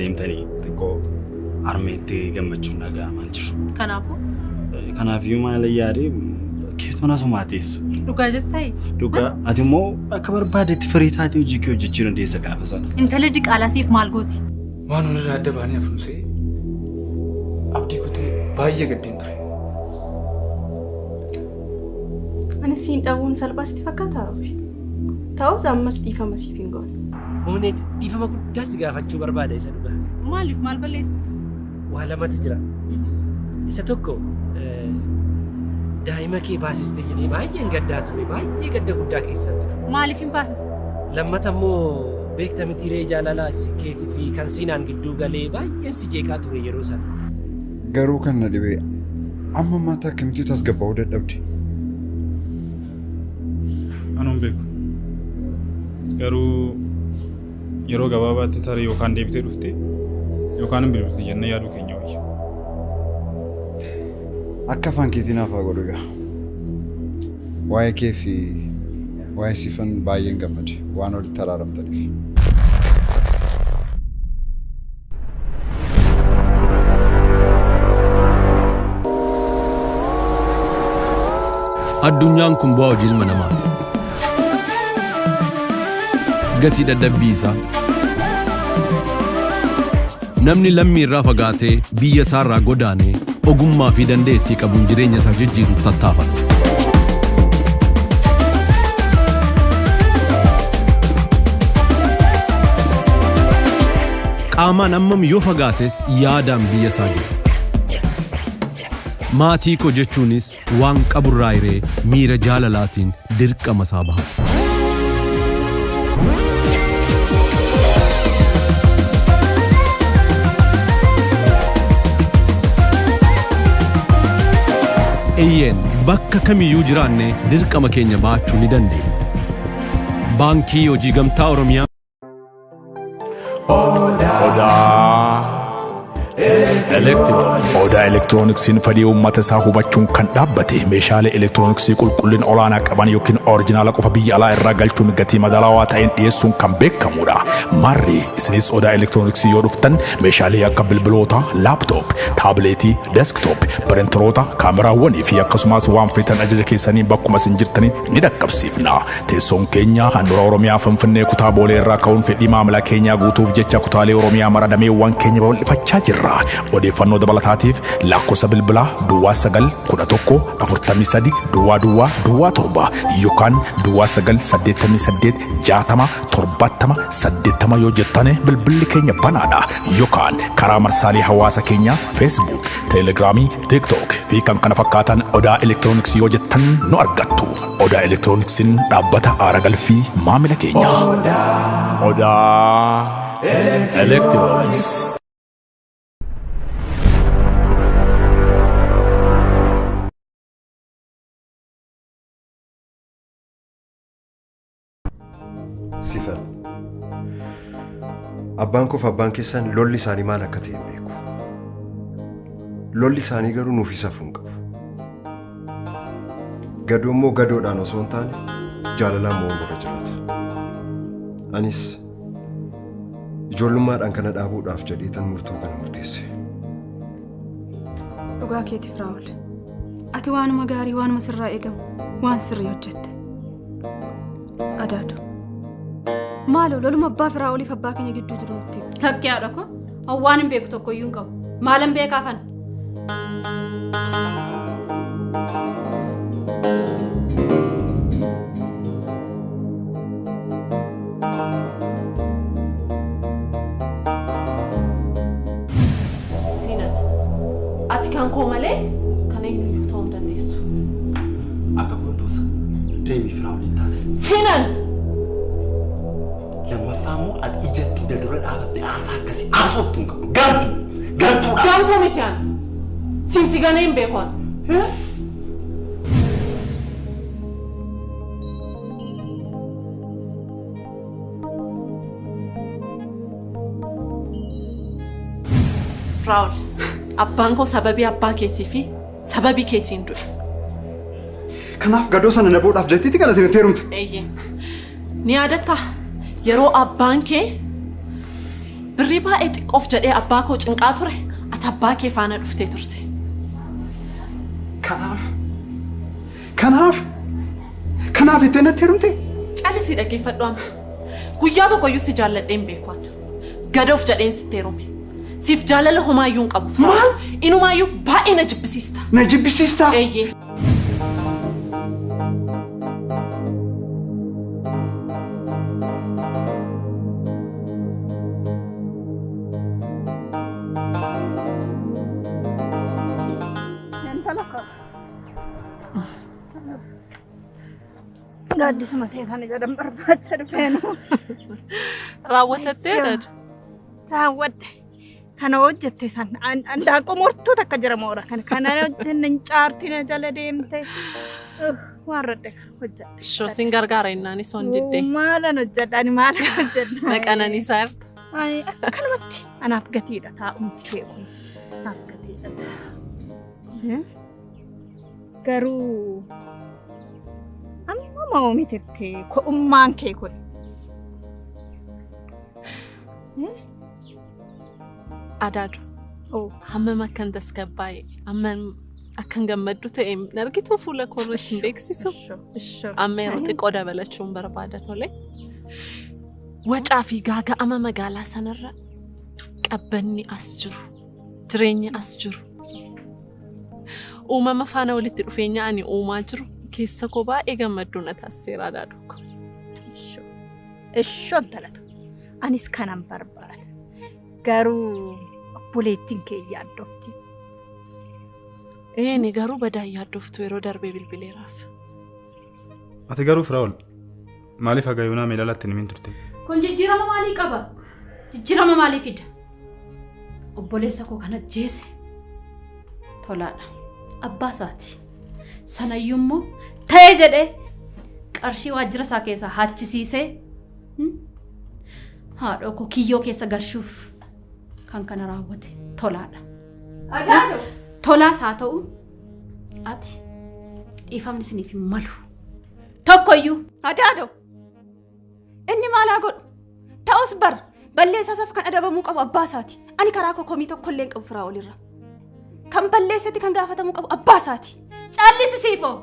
deemtanii xiqqoo harmeetti gammachuun dhaga'amaa jiru. Kanaafuu? Kanaafiyyuu maal yaade keetoon asumaa teessu. Dhugaa jettaa? Dhugaa ati immoo akka barbaadetti firii taatee hojii kee hojjechuu dandeessa gaafa sana. Intalli diqaalaa siif maal gooti? Waan walirraa adda baanee hafnusee abdii kutee baay'ee gaddeen ture. Ani siin dhabuun salphaa sitti fakkaataa Roobi? Ta'us ammas dhiifama siif hin goone. Mooneet dhiifama guddaa si gaafachuu barbaada isa dhugaa. Maaliif maal balleessite? Waa lamatu jira. Isa tokko daa'ima kee baasiste jedhee baay'een gaddaa ture baay'ee gadda guddaa keessan ture. Maaliif hin baasiste? Lammata immoo beekta mitiiree jaalalaa keetii fi kan siinaan gidduu galee baay'een si jeeqaa ture yeroo sana. Garuu kan na dhibee amma mataa akkamitti tasgabbaa'uu dadhabde? Anuun beeku. Garuu yeroo gabaabaatti tarii yookaan deebitee dhufte yookaan hin bilbilte jennee yaaduu keenya wayya. Akka afaan keetiin hafaa godhu egaa. Waa'ee kee fi waa'ee Siifan baay'een gammade waan walitti araaramtaniif. Addunyaan kun bu'aa hojii ilma namaati. Gatii dadhabbii isaa. Namni lammii irraa fagaatee biyya isaa irraa godaanee ogummaa fi dandeettii qabuun jireenya isaa jijjiiruuf tattaafata. Qaamaan hammam yoo fagaates yaadaan biyya isaa jira. Maatii koo jechuunis waan qaburraa hiree miira jaalalaatiin dirqama isaa baha. Eeyyeen bakka kamiyyuu jiraanne dirqama keenya baachuu ni dandeenya. Baankii Hojii Gamtaa Oromiyaa. Odaa Odaa Elektirooniksiin fedhii uummata isaa hubachuun kan dhaabbate meeshaalee elektirooniksii qulqullina olaanaa qaban yookiin orijinaala qofa biyya alaa irraa galchuun gatii madaalawaa ta'een dhiyeessuun kan beekamudha. Marri isinis Odaa Elektirooniksii yoo dhuftan meeshaalee akka bilbiloota, laaptoop, taabileetii, deesktoop, piriintaroota, kaameraawwanii fi akkasumas waan feetan ajaja keessanii bakkuma isin jirtanii ni dhaqqabsiifna. Teessoon keenya handhuura Oromiyaa Finfinnee kutaa Boolee irraa ka'uun fedhii maamila keenyaa guutuuf jecha kutaalee Oromiyaa mara dameewwan keenya babal'ifachaa jirra. Odeeffannoo dabalataatiif lakkoofsa bilbilaa duwwaa 9 11 43 duwwaa duwwaa duwwaa 7 yookaan duwwaa 9 88 60 70 80 yoo jettane bilbilli keenya banaadha yookaan karaa marsaalee hawaasa keenyaa Facebook, Telegiraamii, TikTok fi kan kana fakkaatan Odaa Elektirooniksii yoo jettan nu argattu. Odaa Elektirooniksiin dhaabbata aara galfii maamila keenya. Odaa Elektirooniks. Sifan. Abbaan koof abbaan keessan lolli isaanii maal akka ta'e hin beeku. Lolli isaanii garuu nuuf safuu hin qabu. Gadoo immoo gadoodhaan osoo hin taane jaalalaan mo'uun irra jiraata. Anis ijoollummaadhaan kana dhaabuudhaaf jedheetan murtoo kana murteesse. Dhugaa keeti Firaa'ol. Ati waanuma gaarii waanuma sirraa eegamu waan sirrii hojjette. Adaadu. Maaloo loluma abbaa Firaa'oliif abbaa keenya gidduu jiru nutti himi. Takki haadha koo waan hin beeku tokko iyyuu hin qabu. Maalan beekaa kana? Siinan, ati kan koo malee kan eenyuyyuu ta'uu hin dandeessu. Akka gootuusa deemii Firaa'oliin taasisa. Siinan! Lammaffaa immoo ati ijatti dura dhaabatte haasaa akkasii haasoftu hin qabdu. Gantu! Gantuudha! Gantuu miti ani. Siin si ganee hin beeku ani. Firaa'ol, abbaan koo sababii abbaa keetii fi sababii keetiin du'e. Kanaaf gadoo sana na boodhaaf jettiitti kan ati natti heerumte. Eeyyee. Ni yaadattaa yeroo abbaan kee Birrii baay'ee xiqqoof jedhee abbaa koo cinqaa ture, ati abbaa kee faana dhuftee turte. Kanaaf kanaaf kanaaf itti natti heerumte? Callisii dhaggeeffadhu amma. Guyyaa tokkoyyuu si jaalladhee hin beeku ani. Gadoof jedheen sitti heerume. Siif jaalala homaayyuu hin qabu. Maal? Inumaayyuu baay'ee na jibbisiista. Na jibbisiista? Eeyyee. Intala koo. Gaaddisuma ta'e kana jedhan barbaacha dhufeenu. Raawwatattee dad? Raawwadhe. Kana hojjette san handaaqqoo mortuu takka jira moora kana. Kana hojjenne hin caarti na jala deemte. Waan radde hojjedhe. Ishoo sin gargaara innaanis on diddee. Maalan hojjedha ani maalan hojjedha. Naqananiisaa jirta. Akkanumatti anaaf gatiidha taa'umti kee kun. Anaaf gatiidha. Garuu amma oomitetti ko'ummaan kee kun. Adaadu. Hammam akkan tasgabbaa'e, hammam akkan gammaddu ta'e argituu fuula koo irratti hin beeksisu. Amma yeroo xiqqoo dabalachuun barbaada tole. Wacaa fi gaaga'ama magaalaa sanarra qabbanni as jiru, jireenyi as jiru. Uumama faana walitti dhufeenya ani uumaa jiru keessa koo baay'ee gammadduu na taasiseera adaadu. Ishoo intalatu. Anis kanan barbaada. Garuu obboleettiin kee yaaddofti. Eeni garuu badaa yaaddoftu yeroo darbee bilbileeraaf. Ati garuu Firaa'ol maaliif haga yoonaa meelaalatti hin himin turte? Kun jijjiirama maalii qaba? Jijjiirama maalii fida? Obboleessa koo kan ajjeese Tolaadha. Abbaa isaati. Sanayyuu immoo ta'ee jedhee qarshii waajjira isaa keessaa haachisiisee haadha koo kiyyoo keessa galchuuf kan kana raawwate Tolaadha. Adaadho! Tolaas haa ta'u ati dhiifamni isiniif hin malu. Tokkoyyuu. Adaadho! Inni maal haa godhu? Ta'us bar balleessaa isaaf kan adabamuu qabu abbaa isaati. Ani karaa koo komii tokkollee hin qabu Firaa'ol irra. Kan balleessetti kan gaafatamuu qabu abbaa isaati. Callisi siifoo!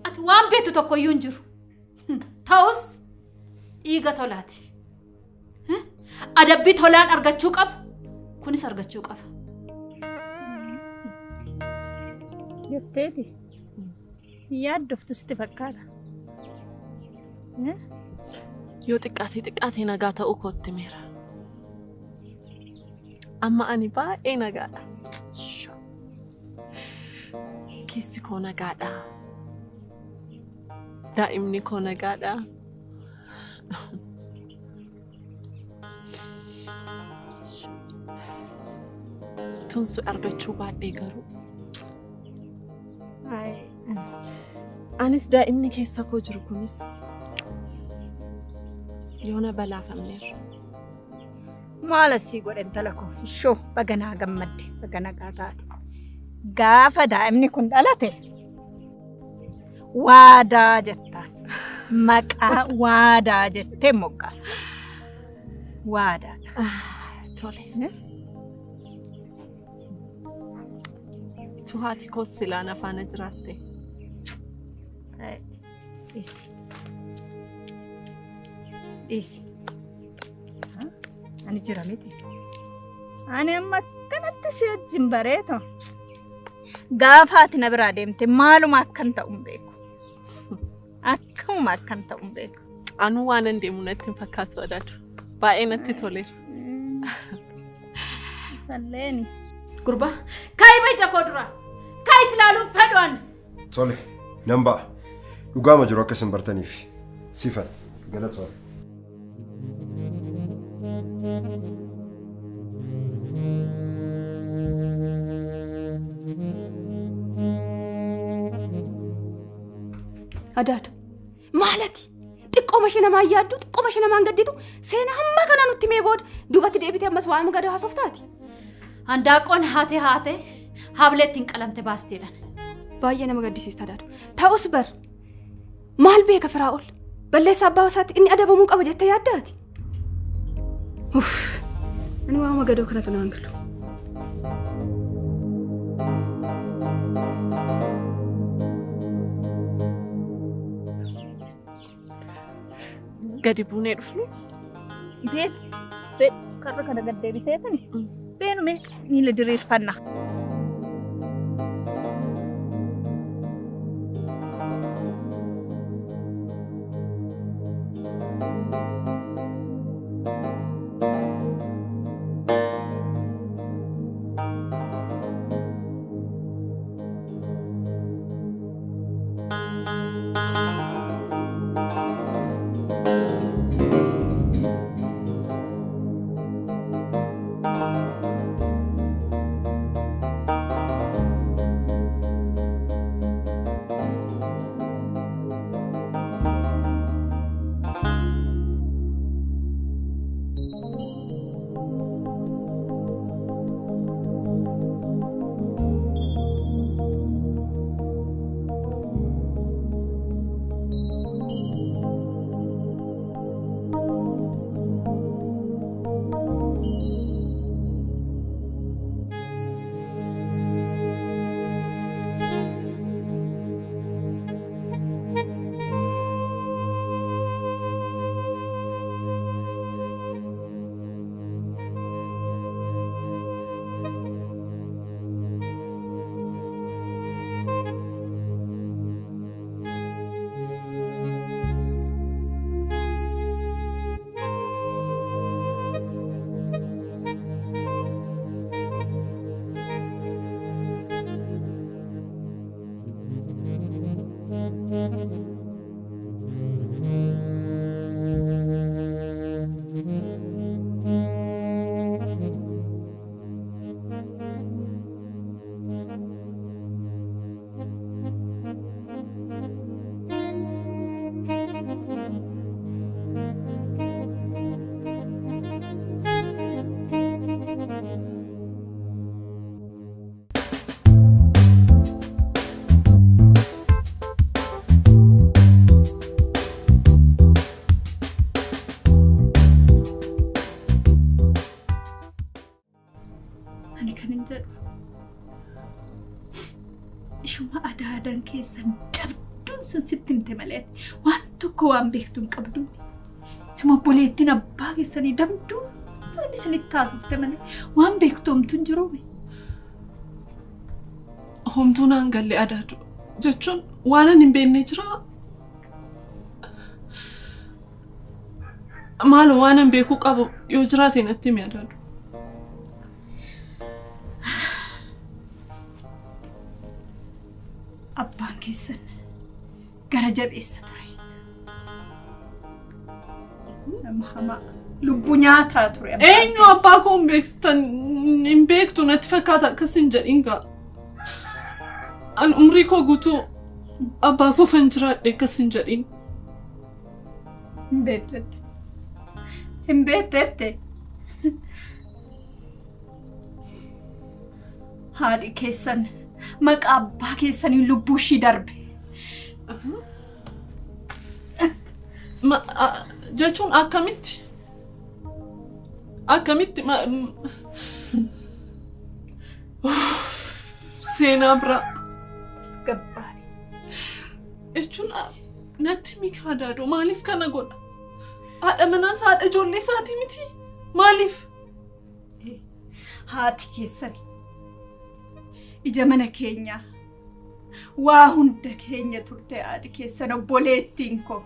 Ati waan beektu tokkoyyuu hin jiru. Ta'us dhiiga Tolaati. Adabbii Tolaan argachuu qaba. Kunis argachuu qaba. Jetteeti. Yaaddoftu sitti fakkaata. Yoo xiqqaatee xiqqaatee nagaa ta'uu kootti meera. Amma ani baay'ee nagaadha. Keessi koo nagaadha. Daa'imni koo nagaadha. Tunsu argachuu baadhee garuu. Anis daa'imni keessa koo jiru kunis yoona balaafamneerra. Maal asii godhe intala koo? Ishoo baga naa gammadde, baga nagaa taate. Gaafa daa'imni kun dhalate waadaa jettaan. Maqaa waadaa jettee moggaasta. Waadaadha. Tole. Tu haati koos silaa na faana jiraatte. Dhiisi. Dhiisi. Ani jira miti. Ani amma akkanatti si wajjin bareeto. Gaafa ati na biraa deemte maaluma akkan ta'u hin beeku. Akkamuma akkan ta'u hin beeku. Anuu waan hin deemu natti hin fakkaatu adaadu. Baay'ee natti toleera. Salleeni. Gurbaa kaa'i ija koo dura. Kaa'i silaaluuf fedhu ani. Tole nan ba'a. Dhugaama jiru akka isin bartaniif. Sifan galatoon. Adaadu maalati xiqqooma ishee namaan yaaddu xiqqooma ishee namaan gadditu seenaa hamma kana nutti mee booda duubatti deebitee ammas waan gadi haasoftaati. Handaaqqoon haatee haatee hablee ittiin qalamte baasteedhaan. Baay'ee nama gaddisiista Adaadu. Ta'us bar maal beeka Firaa'ol balleessaa abbaa isaatti inni adabamuu qaba jettee yaaddaati. Uff. Ani waama gadoo kanatu naan galu. Gadi buunee dhufnu. Been been karra kana gad deebiseetani. Beenume miila diriirfanna. Ani kan hin jedhu ishuma adaadan keessan dabduun sun sitti himte malee waan tokko waan beektu hin qabdu. Suma obboleettiin abbaa keessanii dabduu sun isinitti haasofte malee waan beektu homtuu hin jiruumi. Homtuu naan galle adaadu jechuun waan ani hin beekne jiraa. Maaloo waan ani beekuu qabu yoo jiraate natti himi adaadu. Abbaan keessan gara jabeessa ture. Nama hamaa lubbuu nyaataa ture. Eenyu abbaa koo hin beektan hin beektu natti fakkaata akkas hin jedhin gaa. Ani umrii koo guutuu abbaa koo fan jiraadhe akkas hin jedhin. Hin beektu. Hin beektu. Haadhi keessan maqaa abbaa keessanii lubbuu ishii darbe. Jechuun akkamitti? Akkamitti seenaa biraa. Tasgabbaa'e. Jechuun natti mika adaaduu maaliif kana godha? Haadha manaas haadha ijoollee isaatii miti? Maaliif? Haati keessani ija mana keenyaa waa hunda keenya turte haati keessan obboleettiin koo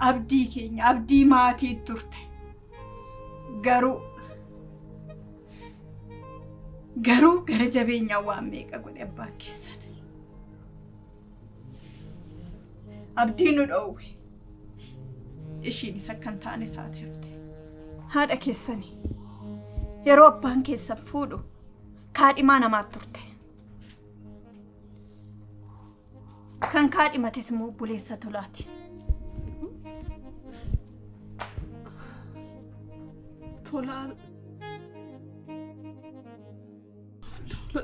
abdii keenya abdii maatii turte. Garuu gara jabeenyaa waan meeqa godhe abbaan keessan. Abdii nu dhoowwe. Ishiinis akka hin taane taate hafte. Haadha keessanii yeroo abbaan keessan fuudhu kaadhimaa namaat turte. Kan kaadhimates immoo obboleessa Tolaati.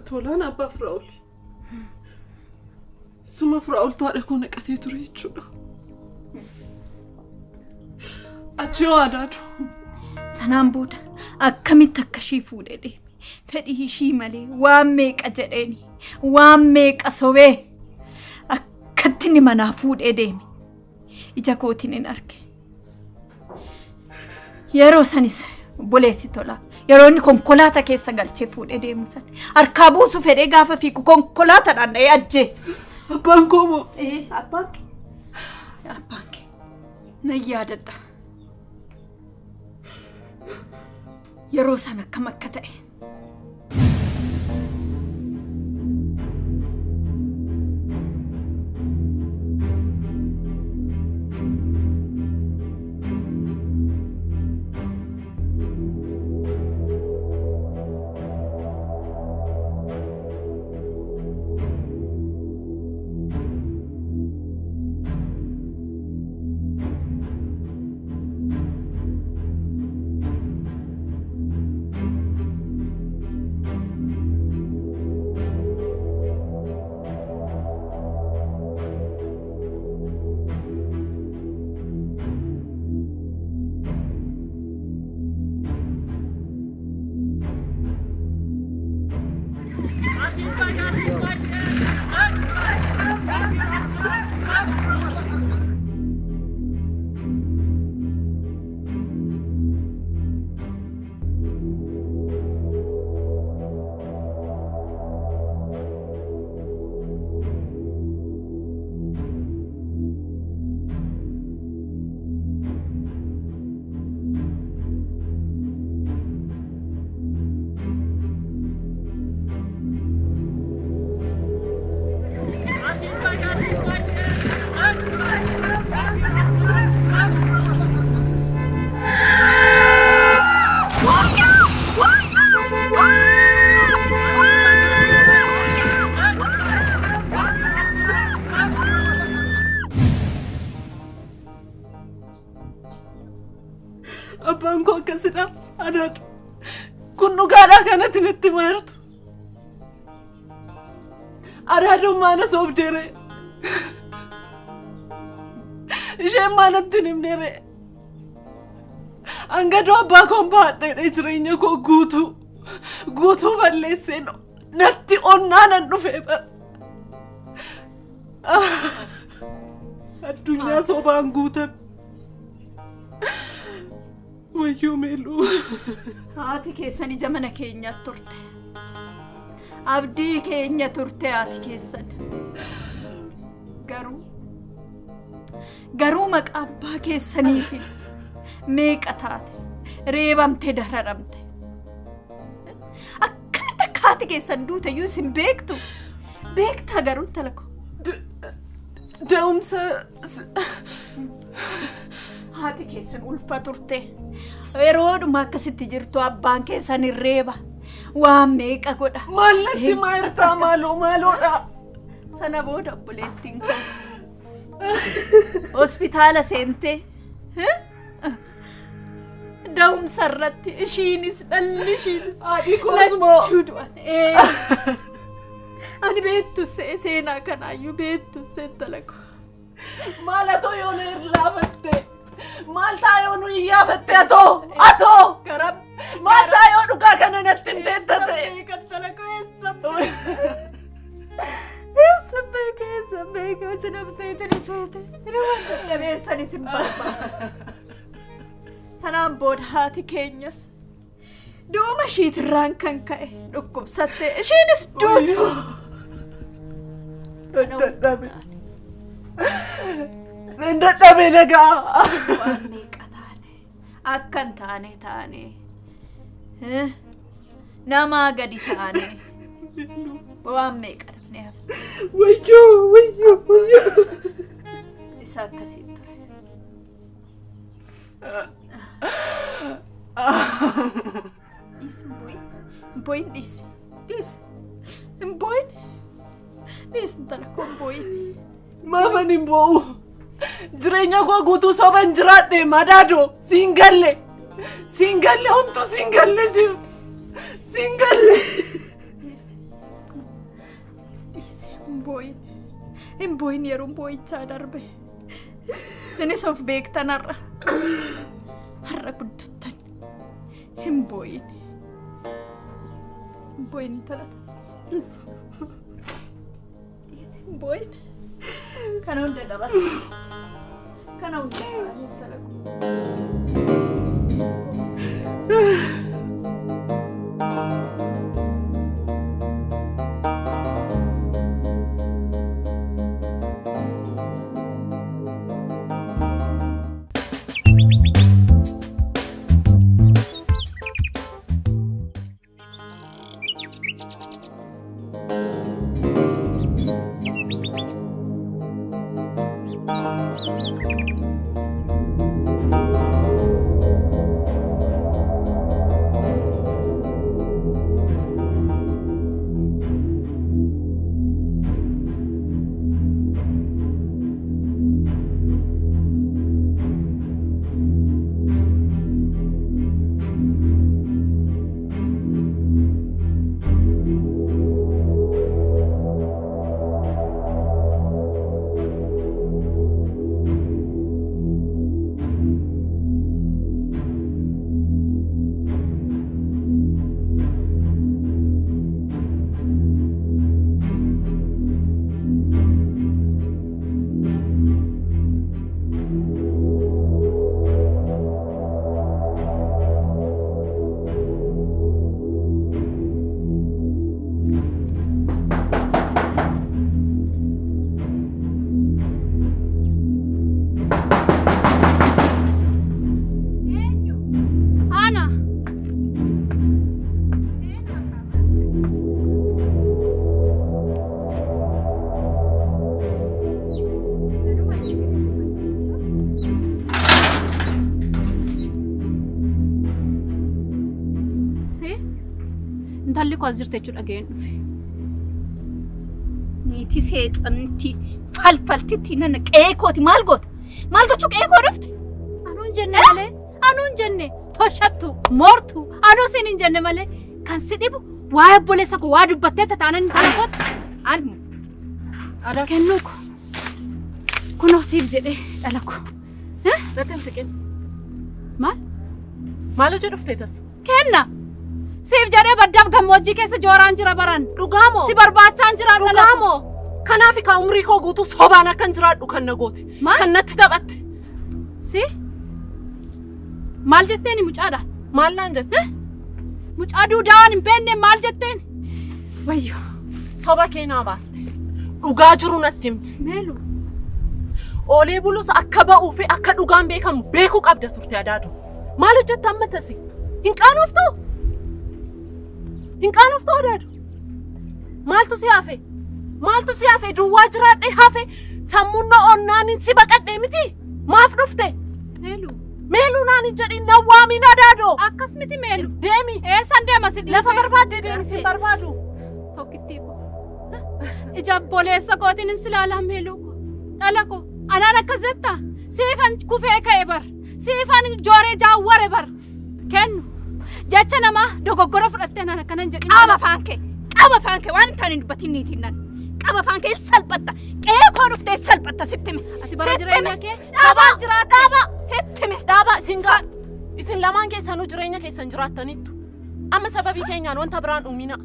Tolaan abbaa Firaa'ol. Suma Firaa'oltu haadha koo naqatee ture jechuudha. Achi yoo adaadu. Sanaan booda Akkamitti akka ishii fuudhee deeme. Fedhii ishii malee waan meeqa jedheeni waan meeqa sobee akkatti inni manaa fuudhee deeme. Ija kootiin hin arge. Yeroo sanis obboleessi Tolaa yeroo inni konkolaataa keessa galchee fuudhee deemu sana harkaa buusu fedhee gaafa fiigu konkolaataadhaan dha'ee ajjeese. Abbaan koo moo? Ee abbaan kee. Abbaan kee. Nan yaadadha. Yeroo sana akkam akka ta'e. Abbaan koo akkasidha. Anaadha. Kun dhugaadhaa kanatti natti maartu. Araadoon maana soobdeere. Isheen maanatti hin himneere. Angadoo abbaa koon baadhee jireenya koo guutuu guutuu balleessee natti onnaa nan dhufee bara. Addunyaa sobaan guutame. Wayyoo Meeluu. Haati keessan ija mana keenyaa turte. Abdii keenya turte haati keessan. Garuu maqaa abbaa keessaniitiin meeqa taate reebamte dararamte. Akkamitti akka haati keessan duute iyyuu isin beektu. Beektaa garuu intala koo. Da'umsa. Haati keessan ulfa turte. Yeroodhuma akkasitti jirtu abbaan keessan hin reeba. Waan meeqa godha. Maal natti maartaa maaloo maaloodha. Sana booda obboleettiin koo hospitaala seentee da'umsa irratti ishiinis dhalli ishiinis haadhi koos moo lachuu du'an. Ani beektu seenaa kanaayyuu beektu intala koo. Maal atoo yoo na irlaafatte? Maal ta'a yoo nu iyyaafatte atoo? Atoo! Maal ta'a yoo dhugaa kana natti hin teessate? Eessa beeka eessa beeka isin obseetin iseete dadhabeessan isin barbaada. Sanaan booda haati keenyas du'uma ishiitirraan kan ka'e dhukkubsatte ishiinis duute. Dadhabe. Dadhabe nagaa. Waan meeqa taane akkan taane taane namaa gadi taane waan meeqa dhabne hafe. Wayyoo wayyoo wayyoo. Isa akkasii ture. Dhiisi hin boo'in. Hin boo'in dhiisi. Dhiisi. Hin boo'in. Dhiisi intala koo hin boo'in. Maafan hin boo'u. Jireenya koo guutuu soban jiraadhe madaadoo siin galle. Siin galle homtuu siin galle siif. Siin galle. Dhiisi hin boo'in. Hin boo'in yeroon boo'ichaa darbe. Isinis of beektan har'a. Har'a guddattan. Hin boo'in. Hin boo'in intala. Dhiisi. Dhiisi hin boo'in. Kana hunda dabarsa. Kana hunda dabarsa intala. Intalli koo as jirti jechuudha dhaga'een dhufe. Niitii seexannitti falfaltitti nana qe'ee kooti maal goota? Maal gochuu qe'ee koo dhufte? Anuun jenne malee anuun jenne toshattu moortu anuu siin hin jenne malee kan si dhibu waa'ee obboleessa koo waa dubbattee tataanan intala kootti. Anmu. Kennuu koo kunoo siif jedhee dhala koo. Rattan siqin. Maal? Maal hojii dhuftee tas? Kenna. Siif jedhee baddaaf gammoojjii keessa jooraan jira baran. Dhugaamoo? Si barbaachaan jira dhala. Dhugaamoo? Kanaaf kaa umrii koo guutuu sobaan akkan jiraadhu kan na goote. Kan natti taphatte. Si? Maal jetteeni mucaadha? Maal naan jette? Mucaa duudaa waan hin beekne maal jetteen? Wayyo. Soba kee naa baaste. Dhugaa jiru natti himte. Meelu. Oolee bulus akka ba'uu fi akka dhugaan beekamu beekuu qabda turte adaadu. Maal hojjetta amma tasi? Hin qaanoftuu? Hin qaanoftuu adaadu? Maaltu si hafe? Maaltu si hafe? Duwwaa jiraadhee hafe sammuun na onnaanin si baqadhee miti? Maaf dhufte? Meelu. Meeluu naan hin jedhin na waamiin adaadoo. Akkas miti meelu. Deemi. Eessan deema si dhiisee? Lafa barbaadde deemi si hin barbaadu. Tokkittii koo. Ija obboleessa kootiin hin silaalaa meeluu koo. Dhala koo. Anaan akkas jetta? Siifan kufee ka'e bar. Siifan jooree jaawware bar. Kennu. Jecha namaa dogoggora fudhattee anaan akkana hin jedhin. Qaaba afaan kee. Qaaba afaan kee waan hin taane hin dubbatin niitiin nan. Qaaba afaan kee salphatta. Qe'ee koo dhuftee salphatta sitti hime. Ati bara jireenya kee Dhaabaa jiraadha. Dhaabaa. Sitti hime. Dhaabaa isin gaa. Isin lamaan keessanuu jireenya keessan jiraattaniittu. Amma sababii keenyaan wanta biraan uumina.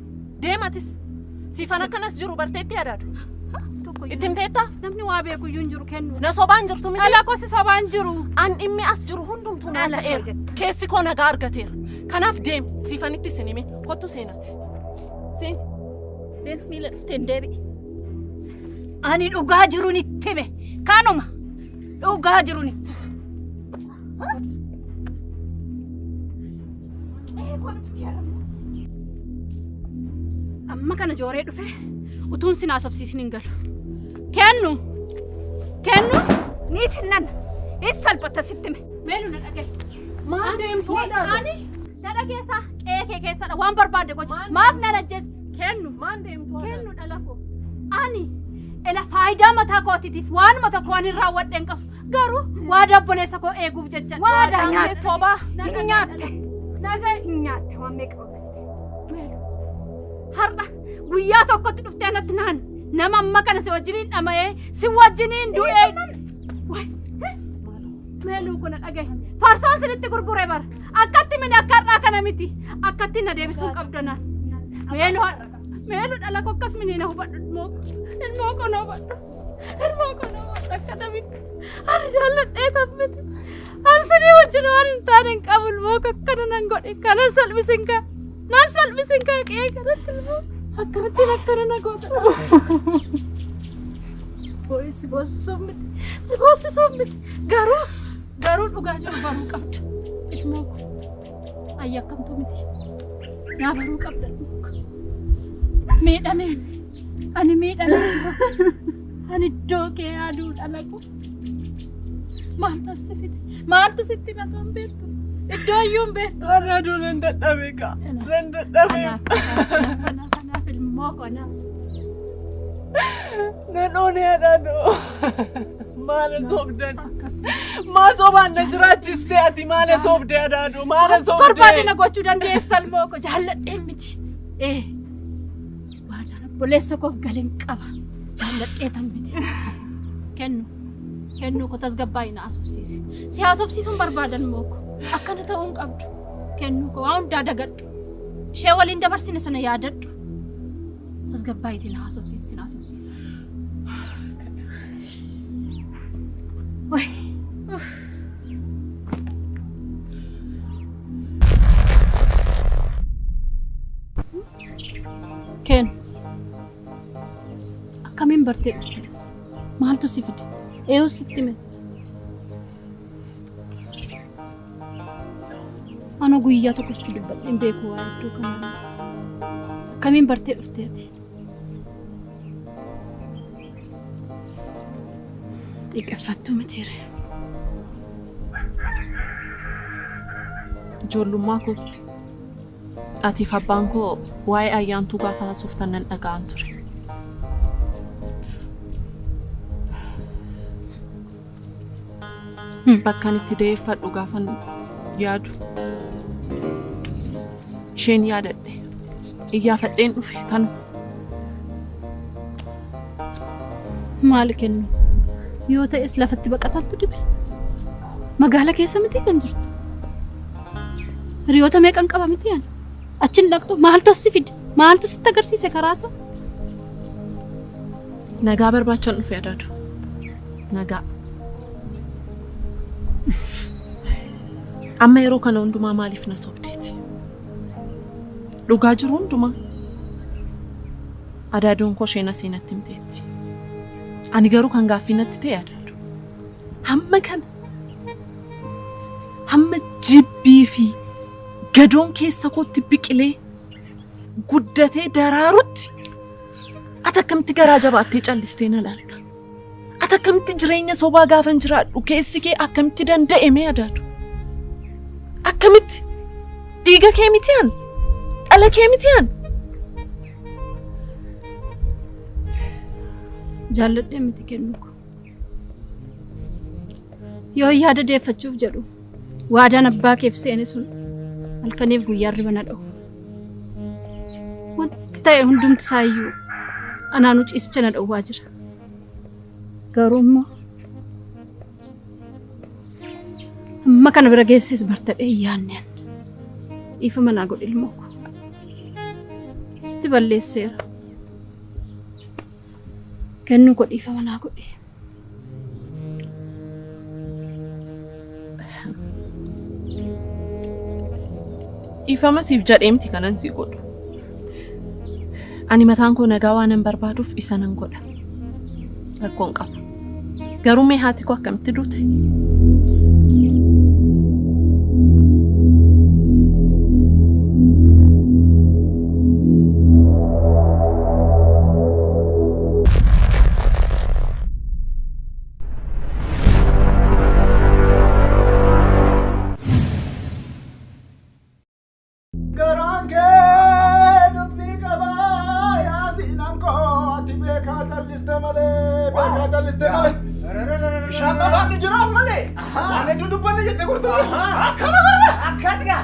Deematis. Siifan akkanas jiru barteetti adaadu. Itti himteetta? Namni waa beeku iyyuu hin jiru kennu. Na sobaan jirtu miti. Dhala koo si sobaan jiru. An dhimmi as jiru hundumtuu naa ta'eera. Keessi koo nagaa argateera. Kanaaf deemi siifanitti isin himi. Kottu seenati. Seen. Deemi miila dhuftee hin deebi'i. Ani dhugaa jiruun itti hime. Kanuma dhugaa jiruun itti hime. Amma kana jooree dhufe utuun sin haasofsiisin hin galu. Kennu! Kennu! Niitiin nan hin salphatta sitti hime. Meelu na dhaga'i. Maal deemtuu adaadu? Ani na dhageessa qe'ee kee keessadha waan barbaadde gocha. Maaf na ajjeesse? Kennu! Maal deemtuu adaadu? Kennu dhala koo. Ani ela faayidaa mataa kootiitiif waanuma tokko waan hin raawwadhe hin qabu. Garuu waadaa obboleessa koo eeguuf jecha. Waadaa nyaatte. Sobaa. Hin nyaatte. Dhaga'i. Hin nyaatte waan meeqa oolchite. Meelu. Har'a guyyaa tokkotti dhuftee natti naan nama amma kana si wajjiniin dhama'ee si wajjiniin du'ee. Meeluu kun dhagaye. Farsoon sinitti gurgure bara. Akkatti mini akka har'aa kana miti. Akkatti na deebisuu qabdu naan. Meeluu haadha. Meeluu dhala koo akkas mini na hubadhu ilmoo koo. Ilmoo koo na hubadhu. Ilmoo koo na hubadhu akkana miti. Ani jaalladhee tan miti. Ani sinii wajjin waan hin taane hin qabu ilmoo koo akkana nan godhe. Kanan salphisin kaa. Nan salphisin kaa qe'ee kanatti ilmoo. Akkamittiin akkana na goota. Boo'i si boossisuuf miti. Si boossisuuf miti. Garuu garuu dhugaa jiru baruu qabda. Ilmoo koo. Ayyi akkamtuu miti. Naa baruu qabda ilmoo koo. Miidhameen. Ani miidhameen. Ani iddoo kee yaaduu dhala koo. Maaltu as si fide? Maaltu sitti himatu hin beektu? Iddoo iyyuu hin beektu. Adaaduu nan dadhabe kaa. Nan dadhabe. Kanaaf kanaaf ilmoo koo anaaf. Nan oonee adaaduu. Maala soobdan. Maa soobaan na jiraachiste ati maala soobdee adaaduu maala soobdee. Barbaade na gochuu dandeessa ilmoo koo jaalladheen miti. Ee waadaan obboleessa koof galeen qaba. Jaalladhee tan miti. Kennu kennu koo tasgabbaa'ii na haasofsiisi. Si haasofsiisuun barbaadan ilmoo koo. Akkana ta'uu hin qabdu. Kennu koo waa hundaa dagadhu. Ishee waliin dabarsine sana yaadadhu. Tasgabbaa'iitiin na haasofsiisi na haasofsiisa. Way. Kennu. Akkamiin bartee dhufte as? Maaltu si fide? Eenyu sitti hime? Ana guyyaa tokko sitti dubbadhe hin beeku waa iddoo kanaa. Akkamiin bartee dhufte ati? Xiqqeeffattuu mitiire. Ijoollummaa kootti atiif abbaan koo waa'ee ayyaantuu gaafa haasoftan nan dhaga'an ture. Bakkan itti da'eeffadhu gaafan yaadu isheen yaadadhe iyyaafadheen dhufe kanuma. Maal kennu? Yoo ta'es lafatti baqataattu dhibe. Magaala keessa miti kan jirtu. Hiriyoota meeqan qaba miti ani? Achiin dhaqxu maaltu as si fide? Maaltu sitti agarsiise karaasa? Nagaa barbaachan dhufe adaadu. Nagaa. Amma yeroo kana hundumaa maaliif na sobdeeti? Dhugaa jiru hundumaa. Adaadoon koo isheen asii natti himteetti. Ani garuu kan gaaffii natti ta'e adaadu. Hamma kana hamma jibbii fi gadoon keessa kootti biqilee guddatee daraarutti ati akkamitti garaa jabaattee callistee na laalta? Ati akkamitti jireenya sobaa gaafan jiraadhu keessi kee akkamitti danda'e mee adaadu? Akkamitti dhiiga kee miti an? Dhala kee miti an? Jaalladhee miti kennu koo. Yoo yaada deeffachuuf jedhu waadaan abbaa keef seene sun halkaniif guyyaa hirriba na dha'u. Wanti ta'e hundumti isaayyuu anaanuu ciisicha na dhowwaa jira. Garuu immoo amma kana bira geesses bartadhee hin yaadne ani. Dhiifama naa godhi ilmoo koo. Sitti balleesseera. Kennuu koo dhiifama naa godhi. Dhiifama siif jedhee miti kanan si godhu. Ani mataan koo nagaa waanan barbaaduuf isa nan godha. Rakkoon qaba. Garuu mee haati koo akkamitti duute? Garaan kee dubbii qabaa yaa siinaan koo ati beekaa calliste malee beekaa calliste malee. Bishaan qofaan ni jiraaf malee waan hedduu dubbanne jette gurtuu akkana gorba. Akkas gaa.